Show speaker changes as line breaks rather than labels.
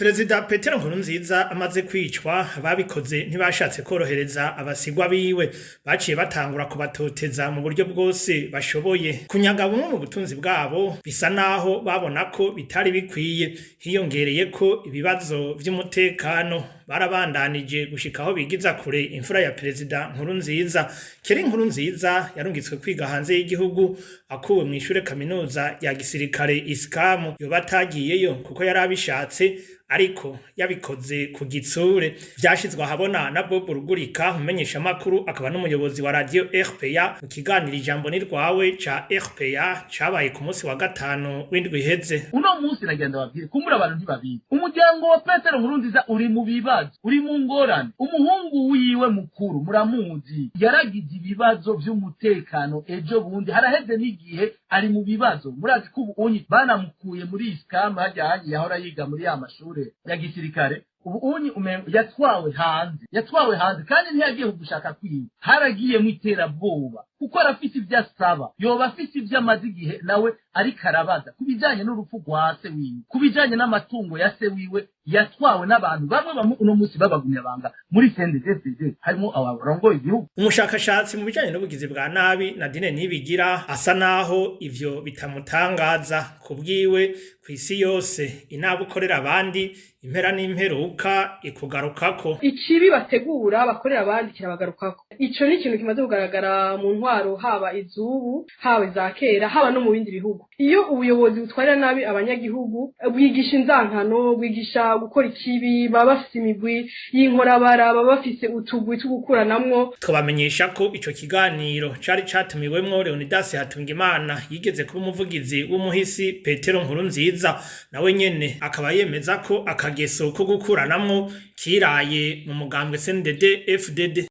Perezida Petero Nkurunziza amaze kwicwa, ababikoze ntibashatse korohereza abasigwa biwe. Baciye batangura kubatoteza mu buryo bwose bashoboye. Kunyaga bumwe mu butunzi bwabo bisa naho babona ko bitari bikwiye. Hiyongereye ko ibibazo vy'umutekano, barabandanije gushika aho bigiza kure imfura ya Perezida Nkurunziza. Keri Nkurunziza yarungitswe kwiga hanze y'igihugu, akuwe mw'ishure kaminuza ya gisirikare ISCAM. Yoba atagiyeyo kuko yari abishatse, ariko yabikoze ku gitsure. Vyashizwe ahabona na Bob Rugurika, umumenyeshamakuru akaba n'umuyobozi wa radio RPA, mu kiganiro Ijambo ni rwawe ca RPA cabaye ku munsi wa gatanu w'indwi iheze.
Uno munsi nagenda babwire, kumbura abantu ntibabizi, umuryango wa Petero Nkurunziza uri mu bibazo, uri mu ngorane. Umuhungu wiwe mukuru muramuzi, yaragize ibibazo vy'umutekano ejo bundi, haraheze n'igihe ari mu bibazo. Murazi ko ubu unyi banamukuye muri ISCAM, hajya hagiye ahora yiga muri ya mashure ya gisirikare. Ubu unyi umengo yatwawe hanze, yatwawe hanze kandi ntiyagiye gushaka kwiga, haragiyemo iterabwoba, kuko arafise ibyo asaba, yoba afise ibyo amaze igihe nawe ariko arabaza ku bijanye n'urupfu rwa se wiwe, ku bijanye n'amatungo ya se wiwe yatwawe n'abantu bamwe bamwe uno munsi babagumyabanga muri CNDD-FDD, harimo abarongoye igihugu.
Umushakashatsi mu bijanye n'ubugizi bwa nabi, Nadine Nibigira, asa naho ivyo bitamutangaza. Ku bwiwe, kw'isi yose inabi ukorera abandi, impera n'imperuka ikugarukako.
Ikibi bategura bakorera abandi kirabagarukako. Ico ni ikintu kimaze kugaragara mu ntwaro, haba izubu, haba iza kera, haba no mu bindi bihugu. Iyo ubuyobozi butwarira nabi abanyagihugu, bwigisha inzankano, bwigisha gukora ikibi. Baba bafise imigwi y'inkorabara, baba bafise utugwi two gukuranamwo.
Twabamenyesha ko ico kiganiro cari catumiwemwo Leonidas Hatungimana, yigeze kuba umuvugizi w'umuhisi Petero Nkurunziza, nawe nyene akaba yemeza ko akageso ko gukuranamwo kiraye mu mugambwe CNDD FDD.